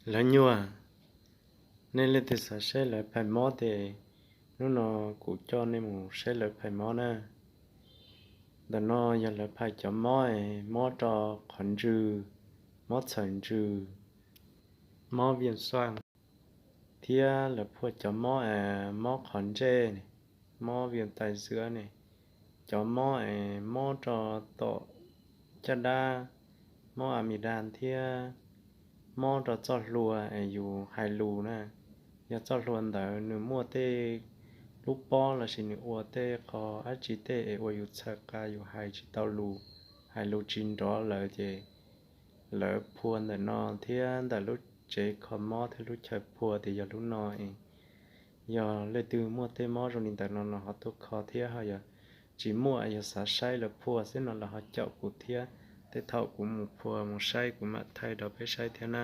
Lawv nyuag, nej leej twg xav saib lawv phais mob ces hnub no kuv coj nej mus saib lawv phais mob na. Ntawm no yog lawv phais cov mob es mob rau qhov ntsws, mob txhawm ntsws, mob viêm xoang, thiab lawv phua cov mob es mob qhov ntsej, mob viêm tai giữa ne, cov mob es mob rau tom caj dab, mob amidas thiab mob rau txoj hlua es yus hais lus na. Yog txoj hlua ntawd nws muaj tej lub pob lossis nws ua tej qho dab tsi tej es ua yus txhawm qa yus hais tsis tau lus, hais lus tsis nrov lawm ces lawv phua ntawm no thiab ntawm lub tsev kho mob thiab lub chaw phua tias yog lub no es. Yog leej twg muaj tej mob zoo li ntawd no los ho tuaj kho thiab, ho yog tsis muaj yog xav saib lawv phua xwb no los ho caum kuv thiab, tej thaum kuv mus phua mus saib kuv mam thaij rau peb saib thiab na.